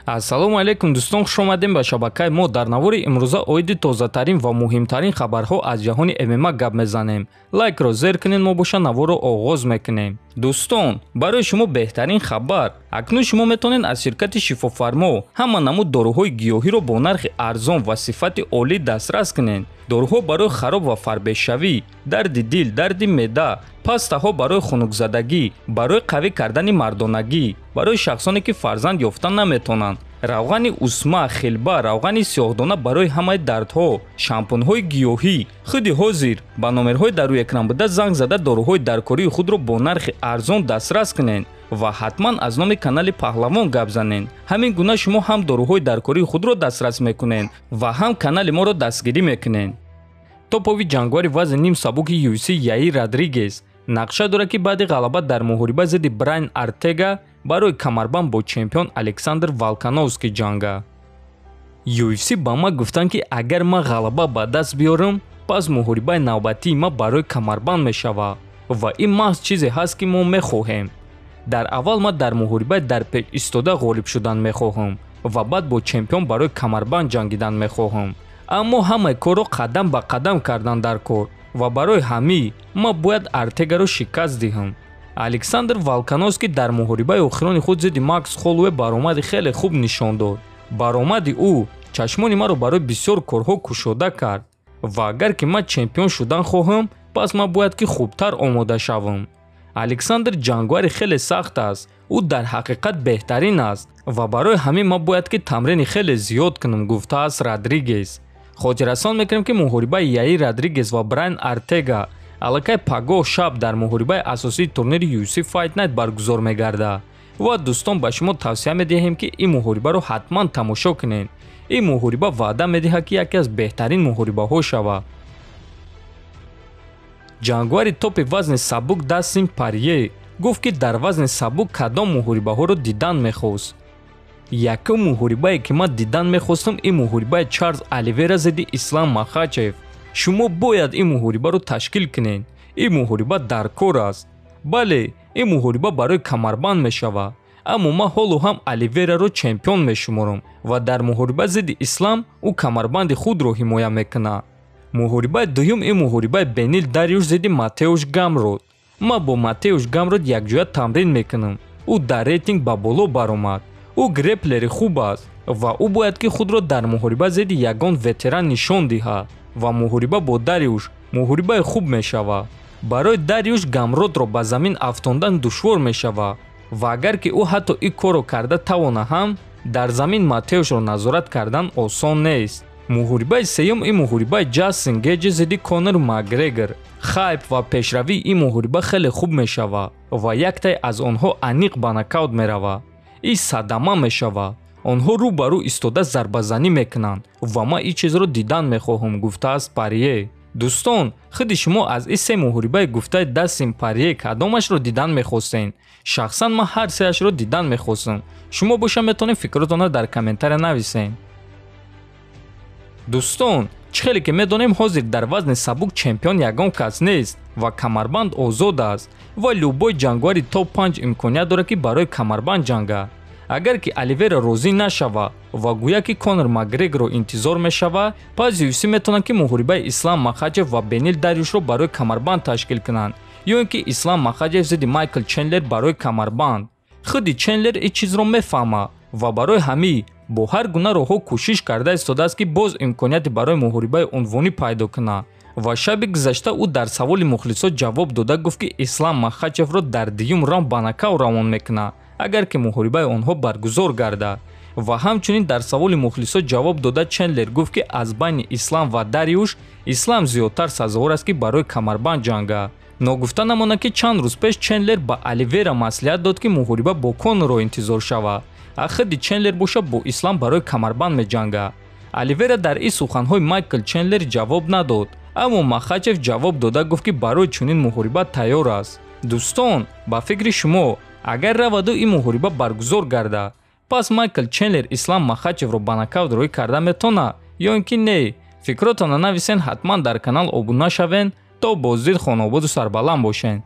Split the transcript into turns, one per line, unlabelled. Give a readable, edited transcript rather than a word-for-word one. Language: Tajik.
Ассалому алайкум дӯстон, хуш омадем ба шабакаи мо. Дар навори имрӯза оиди тозатарин ва муҳимтарин хабарҳо аз ҷаҳони ММА гап мезанем. Лайкро зер кунед, мо боша наворро оғоз мекунем. Дӯстон, барои шумо беҳтарин хабар. Акнун шумо метавонед аз ширкати Шифофармо ҳама намуд доруҳои гиёҳиро бо нархи арзон ва сифати олӣ дастрас кунед. Доруҳо барои хароб ва фарбешавӣ, дарди дил, дарди меъда, пастаҳо барои хунукзадагӣ, барои қавӣ кардани мардонагӣ, барои шахсоне ки фарзанд ёфта наметавонанд, равғани усма, хилба, равғани сиёҳдона барои ҳамаи дардҳо, шампунҳои гиёҳӣ. Худи ҳозир ба номерҳои дар рӯи экран буда занг зада доруҳои даркории худро бо нархи арзон дастрас кунед ва ҳатман аз номи канали Паҳлавон гап занед. Ҳамин гуна шумо ҳам доруҳои даркории худро дастрас мекунед ва ҳам канали моро дастгирӣ мекунед. Топови ҷангвари вазни ним сабуки UFC Яир Родригес нақша дорад, ки баъди ғалаба дар муҳориба зидди Брайан Артега барои камарбанд бо чемпион Александр Волкановский ҷанга. UFC ба ман гуфтанд, ки агар ман ғалаба ба даст биёрам, пас муҳорибаи навбатии ман барои камарбанд мешавад ва ин маҳз чизе ҳаст, ки мо мехоҳем. Дар аввал ман дар муҳорибаи дар пеш истода ғолиб шудан мехоҳам ва баъд бо чемпион барои камарбанд ҷангидан мехоҳам. Аммо ҳамаи корро қадам ба қадам кардан дар кор ва барои ҳамин ман бояд Артегаро шикаст диҳам. Александр Волкановский дар муҳорибаи охирони худ зидди Макс Холлоуэй баромади хеле хуб нишон дод. Баромади ӯ чашмони маро барои бисёр корҳо кушода кард ва агар ки ман чемпион шудан хоҳам, пас ман бояд ки хубтар омода шавам. Александр ҷангвари хеле сахт аст, ӯ дар ҳақиқат беҳтарин аст ва барои ҳамин ман бояд ки тамрини хеле зиёд кунам, гуфтааст Родригес. Хотиррасон мекунем, ки муҳорибаи Яир Родригес ва Брайан Артега аллакай пагоҳ шаб дар муҳорибаи асосии турнири UFC Fight Night баргузор мегардад. Ва дӯстон, ба шумо тавсия медиҳем, ки ин муҳорибаро ҳатман тамошо кунед. Ин муҳориба ваъда медиҳад, ки яке аз беҳтарин муҳорибаҳо шавад. Ҷангвари топи вазни сабук Дастин Парье гуфт, ки дар вазни сабук кадом муҳорибаҳоро дидан мехост. Якум муҳорибае, ки ман дидан мехостам, ин муҳорибаи Чарлз Оливера зидди Ислам Махачев. Шумо бояд ин муҳорибаро ташкил кунед. Ин муҳориба дар кор аст. Бале, ин муҳориба барои камарбанд мешавад, аммо ман ҳоло ҳам Оливераро чемпион мешуморам ва дар муҳориба зидди Ислам ӯ камарбанди худро ҳимоя мекунад. Муҳорибаи дуюм ин муҳорибаи Бенил Дариуш зидди Матеуш Гамрод. Ман бо Матеуш Гамрод якҷоя тамрин мекунам. Ӯ дар рейтинг ба боло баромад. Ӯ греплери хуб аст ва ӯ бояд ки худро дар муҳориба зидди ягон ветеран нишон диҳад ва муҳориба бо Дариуш муҳорибаи хуб мешавад. Барои Дариуш Гамродро ба замин афтондан душвор мешавад ва агар ки ӯ ҳатто ин корро карда тавона ҳам, дар замин Матеушро назорат кардан осон нест. Муҳорибаи сеюм ин муҳорибаи Ҷастин Геҷи зидди Конор Макгрегор. Хайп ва пешравии ин муҳориба хеле хуб мешавад ва яктае аз онҳо аниқ ба нокаут меравад. Ин садама мешавад. Онҳо рӯ ба рӯ истода зарбазанӣ мекунанд ва ман ин чизро дидан мехоҳам, гуфтааст Парье. Дӯстон, худи шумо аз ин се муҳорибаи гуфтаи Дастин Парье кадомашро дидан мехостед? Шахсан ман ҳар сеашро дидан мехостам. Шумо боша метавонед фикротонро дар комментария нависед. Дӯстон, чӣ хеле ки медонем, ҳозир дар вазни сабук чемпион ягон кас нест ва камарбанд озод аст ва любой ҷангвари топ 5 имконият дорад, ки барои камарбанд ҷангад. Агар ки Оливера розӣ нашавад ва гӯя ки Конор Макгрегорро интизор мешавад, пас UFC метавонад, ки муҳорибаи Ислам Махачев ва Бенил Дариушро барои камарбанд ташкил кунанд ё ин ки Ислам Махачев зидди Майкл Чендлер барои камарбанд. Худи Чендлер ин чизро мефаҳмад ва барои ҳамин бо ҳар гуна роҳҳо кӯшиш карда истодааст, ки боз имконияте барои муҳорибаи унвонӣ пайдо кунад. Ва шаби гузашта ӯ дар саволи мухлисот ҷавоб дода гуфт, ки Ислам Махачевро дар дуюм раунд ба нокаут равон мекунад, агар ки муҳорибаи онҳо баргузор гардад. Ва ҳамчунин дар саволи мухлисот ҷавоб дода Чендлер гуфт, ки аз байни Ислам ва Дариуш Ислам зиёдтар сазовор аст, ки барои камарбанд ҷангад. Ногуфта намонад, ки чанд рӯз пеш Чендлер ба Оливера маслиҳат дод, ки муҳориба бо Конорро интизор шавад, а худи Чендлер боша бо Ислам барои камарбанд меҷангад. Оливера дар ин суханҳои Майкл Чендлер ҷавоб надод, аммо Махачев ҷавоб дода гуфт, ки барои чунин муҳориба тайёр аст. Дӯстон, ба фикри шумо, агар раваду ин муҳориба баргузор гардад, пас Майкл Чендлер Ислам Махачевро ба нокаут рӯй карда метавонад ё ин ки не? Фикротонро нависен, ҳатман дар канал обуна шавен, то боздид хонободу сарбаланд бошен.